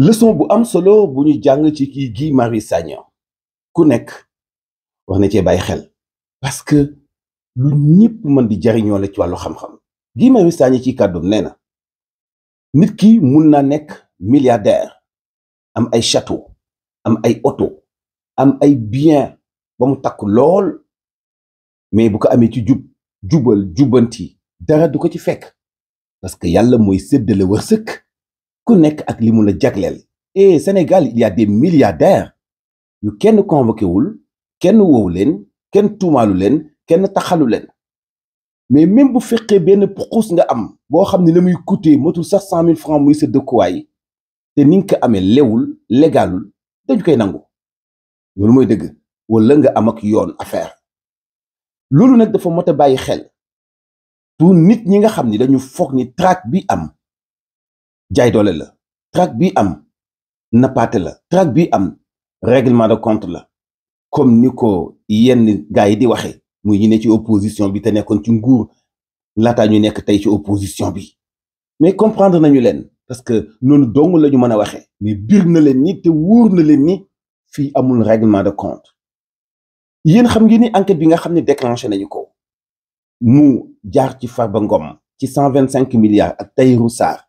leçon bu am solo bu ñu jàng ci kii Guy Marius Sagna ku nekk wax na cee bàyyi xel parce que lu ñëpp mën di jariñoo la ci wàllu xam-xam. Guy Marius Sagna ci kàddum nee na nit ki mun naa nekk milliardaire am ay château am ay oto am ay bien ba mu takk lool mais bu ko amee ci jubal jubbanti dara du ko ci fekk parce que yàlla mooy séddale wërsëg ku nekk ak li mu la jagleel. et Sénégal il y a des milliardaires yu kenn convoqué wul kenn woowu leen kenn tuumaalu leen kenn taxalu leen mais même bu fekkee benn pukus nga am boo xam ne la muy coûter motul sax 100 000 francs muy sa dëkkuwaay te ni nga ko amee lewul légalul dañu koy nangu loolu mooy dëgg wala nga am ak yoon affaire. loolu nag dafa mot a bàyyi xel pour nit ñi nga xam ni dañu foog ni traque bi am jaay doole la, traque bi am nappaate la, traque bi am règlement de compte la, comme ni ko yenn gars yi di waxee muy ñu ne ci opposition bi te nekkoon ci nguur laataa ñu nekk tey ci opposition bi. mais comprendre nañu leen parce que noonu dong la ñu mën a waxee mais biir na leen ni te wóor na leen ni fii amul règlement de compte. yéen xam ngeen ni enquête bi nga xam ne déclenché nañu ko mu jaar ci Farba Ngom ci 125 milliards ak Tahirou Sarr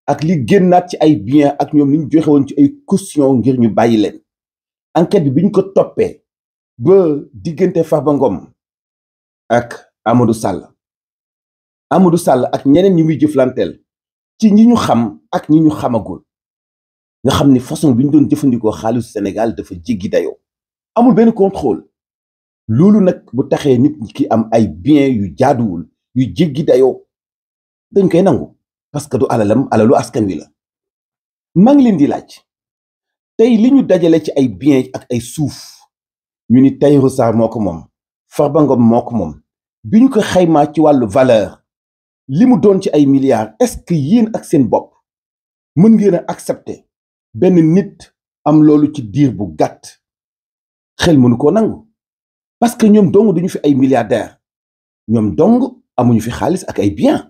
ak li génnaat ci ay biens ak ñoom li ñu joxe woon ci ay caution ngir ñu bàyyi leen. enquête bi ñu ko toppee ba diggante Farba Ngom ak Amadou Sall ak ñeneen ñi muy jëflanteel ci ñi ñu xam ak ñi ñu xamagul nga xam ni façon bi ñu doon jëfandikoo xaalisu Sénégal dafa jéggi dayoo amul benn contrôle. loolu nag bu taxee nit ki am ay biens yu jaaduwul yu jéggi dayoo dañ koy nangu parce que du alalam alalu askan wi la. maa ngi leen di laaj tey li ñu dajale ci ay biens ak ay suuf ñu ni Tahirou Sarr moo ko moom Farba Ngom moo ko moom bi ñu ko xaymaa ci wàllu valeur li mu doon ci ay milliards est-ce que yéen ak seen bopp mën ngeen a accepter benn nit am loolu ci diir bu gàtt xel mënu koo nangu. parce que ñoom dong duñu fi ay milliardaires ñoom dong amuñu fi xaalis ak ay biens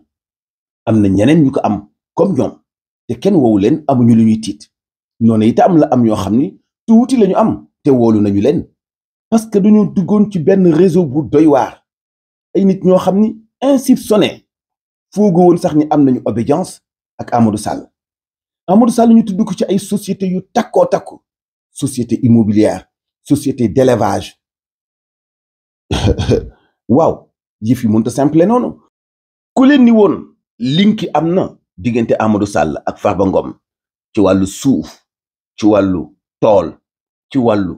am na ñeneen ñu ko am comme ñoom te kenn woowu leen amuñu lu ñuy tiit noonu itam la am ñoo xam ni tuuti lañu am te woolu nañu leen parce que duñu duggoon ci benn réseau bu doy waar ay nit ñoo xam ni insoupçonné foogu woon sax ni am nañu obédience ak Amadou Sall ñu tudd ko ci ay sociétés yu takkoo takku société immobilière société d'élevage. waaw yëf yi mënut a simple noonu ku leen ni woon linki am na diggante Amadou Sall ak Farba Ngom ci wàllu suuf ci wàllu tool ci wàllu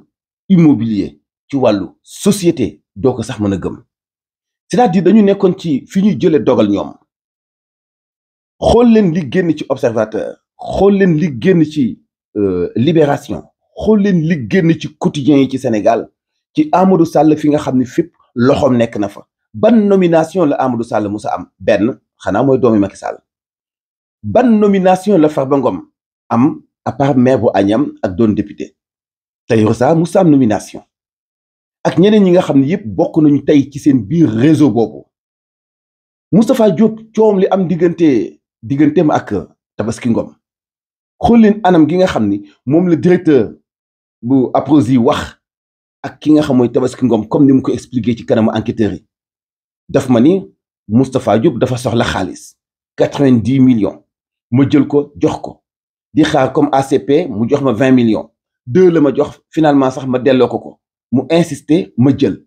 immobilier ci wàllu société doo ko sax mën a gëm. c'est-à-dire dañu nekkoon ci fi ñuy jëlee dogal ñoom. xool leen li génn ci observateur xool leen li génn ci libération xool leen li génn ci quotidien yi ci Sénégal ci Amadou Sall fi nga xam ne fépp loxoom nekk na fa. ban nomination la Amadou Sall musa am benn xanaa mooy doomi Macky Sall. ban nomination la Farba Ngom am à part maire bu Agnam ak doon député. Tahirou Sarr musa am nomination ak ñeneen ñi nga xam ne yëpp bokk nañu tey ci seen biir réseau boobu. Moustapha Diop coom li am digganteem ak Tabaski Ngom xool leen anam gi nga xam ni moom la directeur bu APROSI wax ak ki nga xam mooy Tabaski Ngom comme ni mu ko expliqué ci kanamu enquêteurs yi. daf ma ni Moustapha Diop dafa soxla xaalis 90 millions ma jël ko jox ko di xaar comme ACP mu jox ma 20 millions 2 la ma jox finalement sax ma delloo ko mu insister ma jël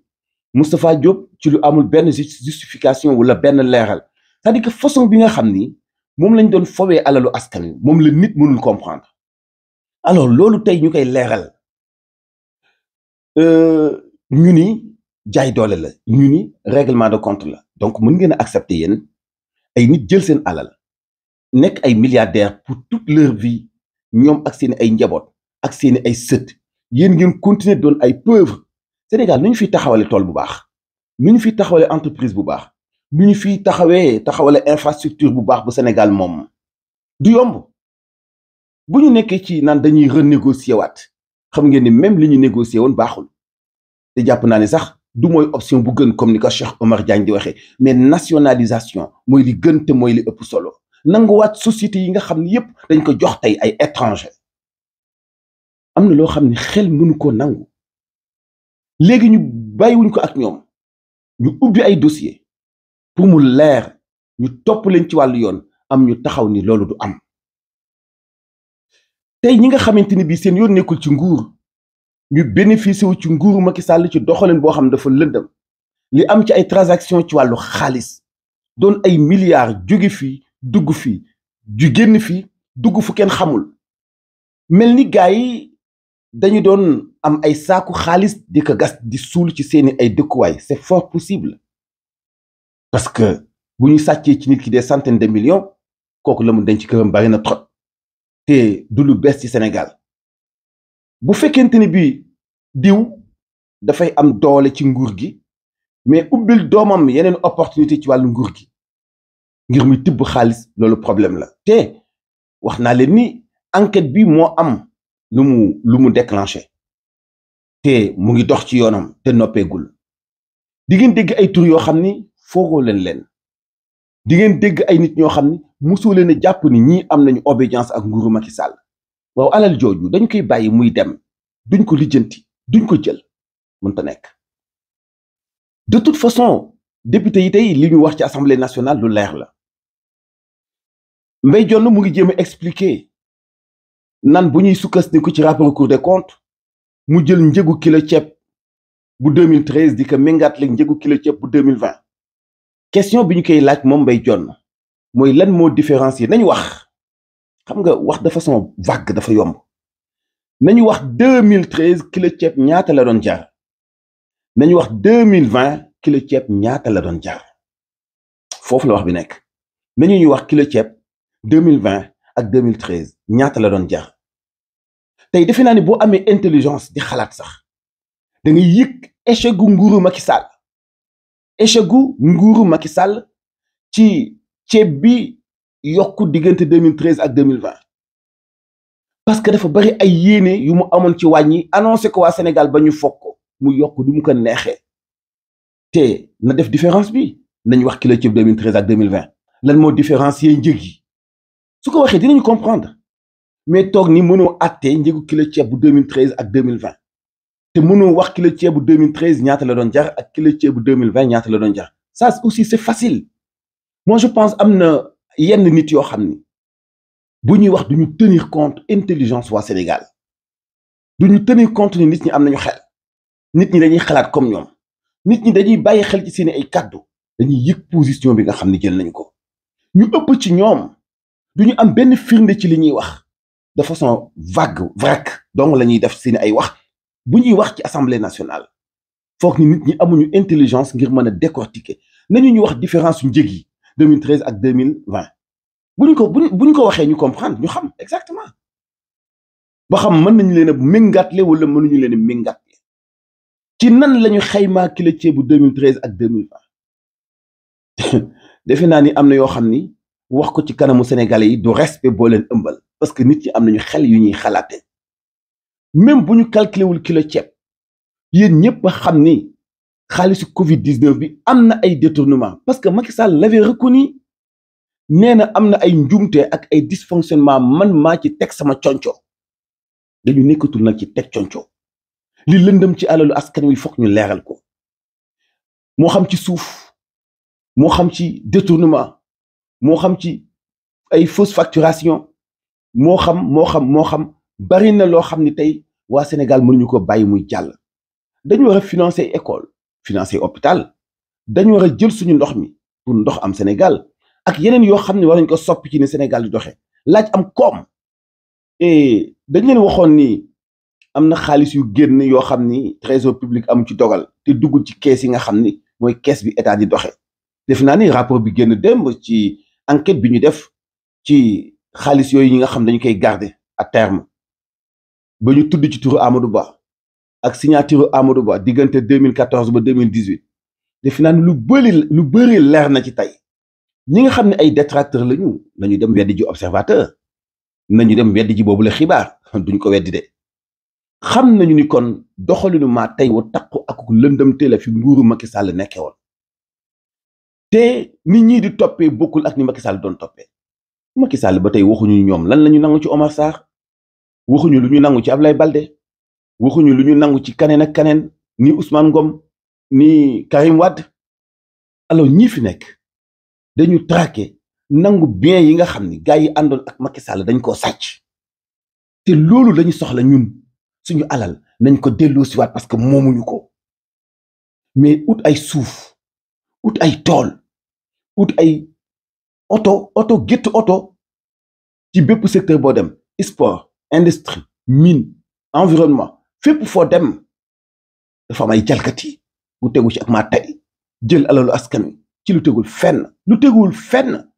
Moustapha Diop ci lu amul benn justification wala benn leeral c'est-à-dire que façon bi nga xam ni moom lañ doon fowee alalu askan wi moom la nit mënul comprendre. alors loolu tey ñu koy leeral ñu ni jaay doole la ñu ni règlement de compte la donc mën ngeen a accepter yéen ay nit jël seen alal nekk ay milliardaires pour toute leur vie ñoom ak seeni ay njaboot ak seeni ay sët yéen ngeen continuer doon ay pauvres. Sénégal nu ñu fiy taxawale tool bu baax nu ñu fiy taxawale entreprise bu baax nu ñu fiy taxawale infrastructure bu baax bu Sénégal moom du yomb. bu ñu nekkee ci naan dañuy renégocier waat xam ngeen ni même li ñu négocier woon baaxul te jàpp naa ni sax du mooy option bu gën comme ni ko Cheikh Omar Diagne di waxee mais nationalisation mooy li gën te mooy li ëpp solo nanguwaat société yi nga xam ne yépp dañ ko jox tey ay étranger am na loo xam ne xel mënu ko nangu léegi ñu bàyyiwuñ ko ak ñoom ñu ubbi ay dossier pour mu leer ñu topp leen ci wàllu yoon am ñu taxaw ni loolu du am tey ñi nga xamante ni bii seen yoon nekkul ci nguur ñu bénéficié wu ci nguuru Macky Sall ci doxalin boo xam dafa lëndëm li am ci ay transaction ci wàllu xaalis doon ay milliards jóge fii dugg fii ju génn fii dugg fu kenn xamul mel ni gars yi dañu doon am ay saaku xaalis di ko gas di suul ci seeni ay dëkkuwaay c'est fort possible parce que bu ñu sàccee ci nit ki des centaines de millions kooku la mu denc ci këram bari na trop te du lu bees ci Sénégal bu fekkente ni bi diw dafay am doole ci nguur gi mais ubbil doomam yeneen opportunité ci wàllu nguur gi ngir muy tibb xaalis loolu problème la te wax naa leen ni enquête bi moo am lu mu déclenché te mu ngi dox ci yoonam te noppeegul di ngeen dégg ay tur yoo xam ni foogoo leen di ngeen dégg ay nit ñoo xam ni mosoo leen a jàpp ni ñii am nañu obédience ak nguuru Macky Sall waaw alal jooju dañ koy bàyyi muy dem duñ ko lijjanti duñ ko jël mënta nekk de toute façon député yi tey li ñu wax ci assemblée nationale lu leer la Mbaye Dione mu ngi jéem a expliquer nan bu ñuy sukkandiku ci rapport Cour des comptes mu jël njëgu kilo ceeb bu 2013 di ko méngaat léegi njëgu kilo ceeb bu 2020 question bi ñu koy laaj moom Mbaye Dione mooy lan moo différencier nañu wax xam nga wax de façon vague dafa yomb nañu wax 2013 kilo ceeb ñaata la doon jar nañu wax 2020 kilo ceeb ñaata la doon jar foofu la wax bi nekk nañu ñuy wax kilo ceeb 2020 ak 2013 ñaata la doon jar tey defe naa ni boo amee intelligence di xalaat sax da ngay yëg échec gu nguuru Macky Sall échec gu nguuru Macky Sall ci ceeb bi yokku diggante 2013 ak 2020 parce que dafa bari ay yéene yu mu amoon ci wàññi annoncé ko waa Sénégal ba ñu foog ko mu yokk du mu ko neexee te na def différence bi nañu wax kilo ceeb 2013 ak 2020 lan moo différencier njëg yi su ko waxee dinañu comprendre mais toog ni mënoo àttee njëgu kilo ceeb bu 2013 ak 2020 te mënoo wax kilo ceeb bu 2013 ñaata la doon jar ak kilo ceeb bu 2020 ñaata la doon jar ça aussi c'est facile moi je pense am na yenn nit yoo xam ni bu ñuy wax duñu tenir compte intelligence waa Sénégal duñu tenir compte ni nit ñi am nañu xel nit ñi dañuy xalaat comme ñoom nit ñi dañuy bàyyi xel ci seeni ay kàddu dañuy yëg position bi nga xam ni jël nañ ko ñu ëpp ci ñoom duñu am benn firnde ci li ñuy wax de façon vague vrac donc la ñuy def seeni ay wax bu ñuy wax ci assemblée nationale foog ni nit ñi amuñu intelligence ngir mën a décortiquer nañu ñu wax différence yu njëg yi 2013 ak 2020 bu ñu ko waxee ñu comprendre ñu xam exactement ba xam mën nañu leen a méngaatle wala mënuñu leen a méngaatle ci nan lañu xaymaa kilo ceebu 2013 ak 2020 defe naa ni am na yoo xam ni wax ko ci kanamu sénégalais yi du respect boo leen ëmbal parce que nit ñi am nañu xel yu ñuy xalaate même bu ñu calculé wul kilo ceeb yéen ñëpp a xam ni xaalisu Covid 19 bi am na ay détournement parce que Macky Sall l'avait reconnu nee na am na ay njuumte ak ay dysfonctionnement man maa ci teg sama conco dañu nekkatul nag ci teg conco li lëndëm ci alalu askan wi foog ñu leeral ko moo xam ci suuf moo xam ci détournement moo xam ci ay fausse facturation moo xam bari na loo xam ni tey waa Sénégal mënuñu ko bàyyi muy jàll dañu war a financer école financer hôpital dañu war a jël suñu ndox mi pour ndox am Sénégal ak yeneen yoo xam ne war nañ ko soppi ci ni Sénégal di doxee laaj am koom et dañ leen waxoon ni am na xaalis yu génn yoo xam ni trésor public am ci dogal te duggul ci kees yi nga xam ni mooy kees bi état di doxee def naa ni rapport bi génn démb ci enquête bi ñu def ci xaalis yooyu ñi nga xam dañu koy garder à terme ba ñu tudd ci turu Amadou Ba ak signature Amadou Ba diggante 2014 ba 2018 def naa ni lu bëri leer na ci tey ñi nga xam ne ay détracteurs nañu dem weddi ji observateur nañu dem weddi ji boobu la xibaar duñ ko weddi de xam nañu ni kon doxalinu maa tey wa takku ak lëndëmte la fi nguuru Macky Sall nekkee woon te nit ñi di toppee bokkul ak ni Macky Sall doon toppee Macky Sall ba tey waxuñu ñoom lan lañu nangu ci Omar Sarr waxuñu lu ñu nangu ci Ablaye Balde waxuñu lu ñu nangu ci kaneen ak kaneen ni Ousmane Ngom ni Karim Wade alors ñi fi nekk dañu traqué nangu bien yi nga xam ni gars yi àndoon ak Macky Sall dañ koo sàcc te loolu lañu soxla ñun suñu alal nañ ko delloo siwaat parce que moomuñu ko mais ut ay suuf ut ay tool ut ay oto gétt oto ci bépp secteur boo dem sport industrie mine environnement fépp foo dem dafa am ay jalkati bu tegu ci ak maa tey jël alalu askan wi ci lu tegul fenn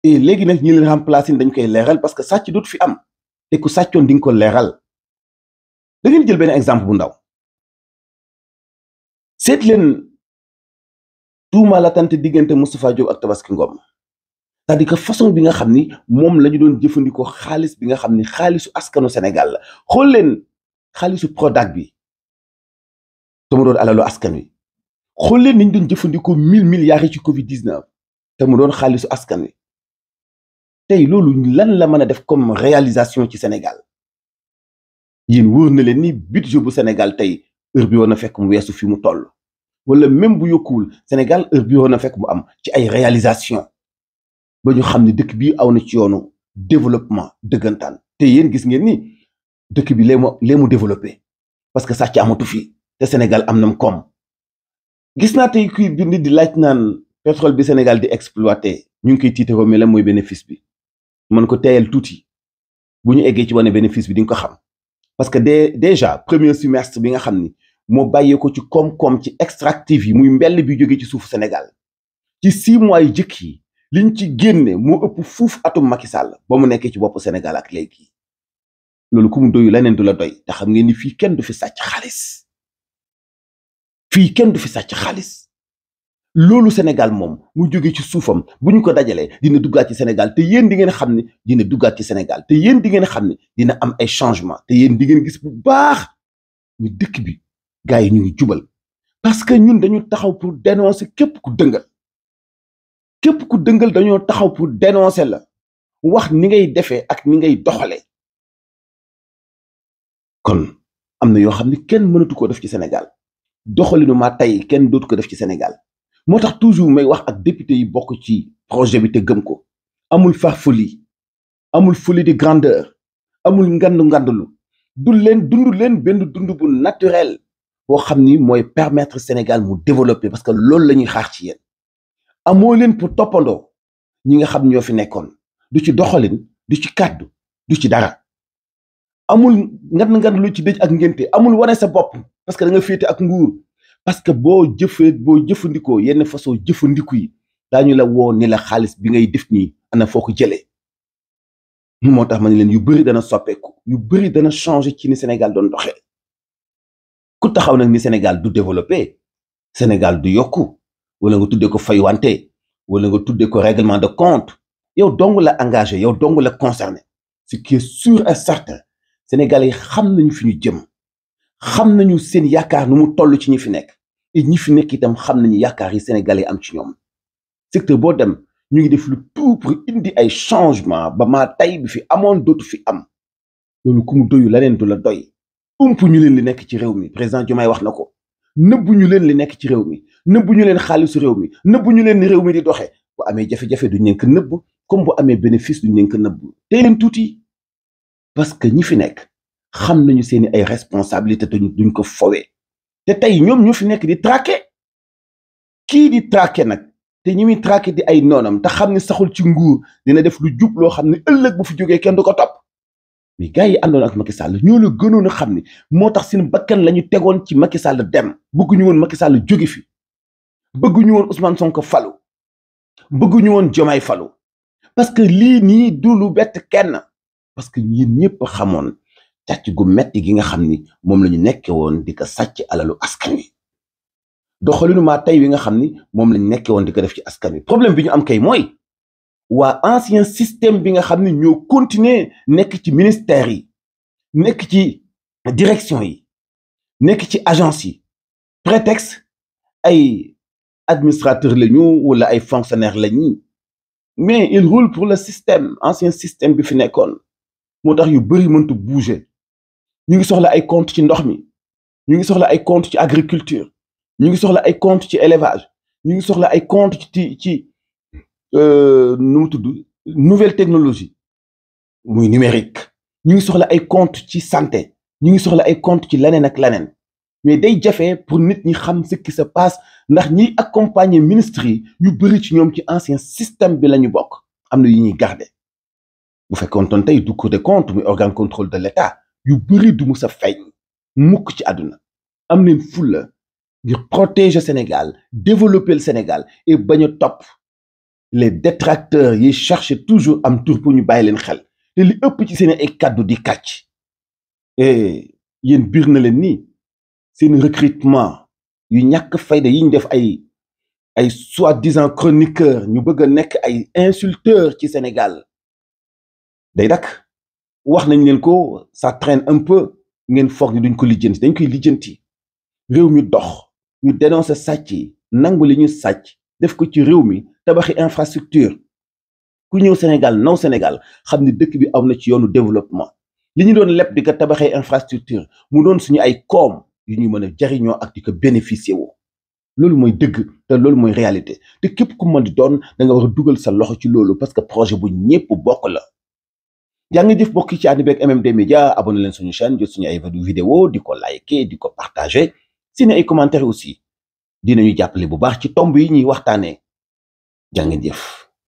et léegi nag ñi leen remplacer dañ koy leeral parce que sàcc dootu fi am te ku sàccoon di nga ko leeral da ngeen jël benn exemple bu ndaw seet leen tuumaalatante diggante Moustapha Diop ak Tabaski Ngom c'est-à-dire que façon bi nga xam ni moom la ñu doon jëfandikoo xaalis bi nga xam ni xaalisu askanu Sénégal la xool leen xaalisu Prodac bi te mu doon alalu askan wi xool leen ni ñu doon jëfandikoo 1000 milliards yi ci Covid 19 te mu doon xaalisu askan wi tey loolu lan la mën a def comme réalisation ci Sénégal yéen wóor na leen ni budget bu Sénégal tey heure bi woon na fekk mu weesu fi mu toll wala même bu yokkuwul Sénégal heure bi woon na fekk mu am ci ay réalisation ba ñu xam ne dëkk bi aw na ci yoonu développement dëggantaan te yéen gis ngeen ni dëkk bi lee mu développé parce que sàcc amatu fi te Sénégal am nam koom gis naa tey kuy bind di laaj naan pétrole bi Sénégal di exploité ñu ngi koy tiitaroo mais la mooy bénéfice bi mën ko teeyal tuuti bu ñu eggee ci wane bénéfice bi di nga ko xam parce que déjà premier semestre bi nga xam ni moo bàyyee ko ci koom-koom ci extractif yi muy mbell bi jógee ci suufu Sénégal ci 6 mois yu jëkk yi liñ ci génne moo ëpp fuuf atum Macky Sall ba mu nekkee ci bopp Sénégal ak léegi loolu ku mu doyu leneen du la doy te xam ngeen ni fii kenn du fi sàcc xaalis loolu Sénégal moom mu jóge ci suufam bu ñu ko dajalee dina duggaat ci Sénégal te yéen di ngeen xam ne dina duggaat ci Sénégal te yéen di ngeen xam ne dina am ay changement te yéen di ngeen gis bu baax ñu dëkk bi gars yi ñu ngi jubal parce que ñun dañu taxaw pour dénoncer képp ku dëngal dañoo taxaw pour dénoncer la wax ni ngay defee ak ni ngay doxalee kon am na yoo xam ne kenn mënatu koo def ci Sénégal doxalinu maa tey kenn dootu ko def ci Sénégal moo tax toujours may wax ak député yi bokk ci projet bi te gëm ko amul farfoli amul folie de grandeur amul ngandlu dund leen benn dund bu naturel boo xam ni mooy permettre Sénégal mu développer parce que loolu la ñuy xaar ci yéen amoo leen pour toppandoo ñi nga xam ñoo fi nekkoon du ci doxalin du ci kàddu du ci dara amul ngand lu ci dëj ak ngénte amul wane sa bopp parce que da nga féete ak nguur parce que boo jëfandikoo yenn façon jëfandiku yi daañu la woo ni la xaalis bi ngay def nii ana foo ko jëlee moo tax ma ne leen yu bëri dana soppeeku yu bëri dana changer ci ni Sénégal doon doxee ku taxaw nag ni Sénégal du développé Sénégal du yokku wala nga tuddee ko faywante wala nga tuddee ko règlement de compte yow dong la engagé yow dong la concerné ce qui est sûr et certain Sénégalais yi xam nañu fi ñu jëm xam nañu seen yaakaar nu mu toll ci ñi fi nekk et ñi fi nekk itam xam nañu yaakaar yi Sénégalais am ci ñoom secteur boo dem ñu ngi def lu tout pour indi ay changement ba maa tey bi fi amoon dootu fi am loolu ku mu doyu leneen du la doy ump ñu leen li nekk ci réew mi président Diomaye wax na ko nëbbu ñu leen li nekk ci réew mi nëbbu ñu leen xaalisu réew mi nëbbu ñu leen ni réew mi di doxee bu amee jafe-jafe duñ leen ko nëbb comme bu amee bénéfice duñ leen ko nëbb tey leen tuuti parce que ñi fi nekk xam nañu seeni ay responsabilité te duñ ko fowee te tey ñoom ñu fi nekk di traqué kii di traqué nag te ñi muy traqué di ay noonam te xam ne saxul ci nguur dina def lu jub loo xam ne ëllëg bu fi jógee kenn du ko topp mais gars yi àndoon ak Macky Sall ñoo la gënoon a xam ne moo tax seen bakkan la ñu tegoon ci Macky Sall dem bëgguñu woon Macky Sall jóge fi bëgguñu woon Ousmane Sonko falu bëgguñu woon Diomaye falu parce que lii nii du lu bett kenn parce que ñun ñëpp xamoon càcc gu metti gi nga xam ni moom la ñu nekke woon di ko sàcc alalu askan wi doxalinu maa tey wi nga xam ni moom la ñu nekke woon di ko def ci askan wi problème bi ñu am kay mooy waa ancien système bi nga xam ni ñoo continuer nekk ci ministères yi nekk ci direction yi nekk ci agence yi prétexte ay administrateur la ñu wala ay fonctionnaire la ñu mais il roule pour le système ancien système bi fi nekkoon moo tax yu bëri mëntu bouger. ñu ngi soxla ay compte ci ndox mi, ñu ngi soxla ay compte ci agriculture, ñu ngi soxla ay compte ci élevage, ñu ngi soxla ay compte ci nu mu tudd nouvelle technologie muy numérique, ñu ngi soxla ay compte ci santé, ñu ngi soxla ay compte ci leneen ak leneen. mais day jafe pour nit ñi xam ce qui se passe ndax ñiy accompagner ministres yi ñu bëri ci ñoom ci ancien système bi la ñu bokk. am na yu ñuy garder bu fekkoon toon tey du Cour des comptes muy organe contrôle de l'État yu bëri du mus a feeñ mukk ci àdduna. am nañ fulla ngir protéger Sénégal, développer le Sénégal et bañ a topp les détracteurs yi cherchent toujours am tur pour ñu bàyyi leen xel te li ëpp ci seen ay kàddu di kàcc. et yéen biir na leen nii seen recrutement yu ñàkk fayda yi ñu def ay soi-disant chroniqueurs ñu bëgg a nekk ay insulteurs ci Sénégal day dakk. wax nañ leen ko ça traîne un peu ngeen foog ni duñ ko lijjanti, dañ koy lijjanti. réew mi dox ñu dénoncer sàcc yi nangu li ñu sàcc def ko ci réew mi tabaxi infrastructure. ku ñëw Sénégal naw Sénégal xam ni dëkk bi am na ci yoonu développement. li ñu doon leb di ko tabaxee infrastructure mu doon suñu ay koom yu ñu mën a jariñoo ak di ko bénéficier woo. loolu mooy dëgg te loolu mooy réalité te képp ku mën di doon da nga war a dugal sa loxo ci loolu parce que projet bu ñépp bokk la. yaa ngi jëf bokk ci ànd beeg MMD Média, abonné leen suñu chaîne jot suñu ay vidéo di ko liker di ko partager si ne ay commentaires aussi dinañu jàppale bu baax ci tomb yi ñuy waxtaanee. jaa ngeen jëf.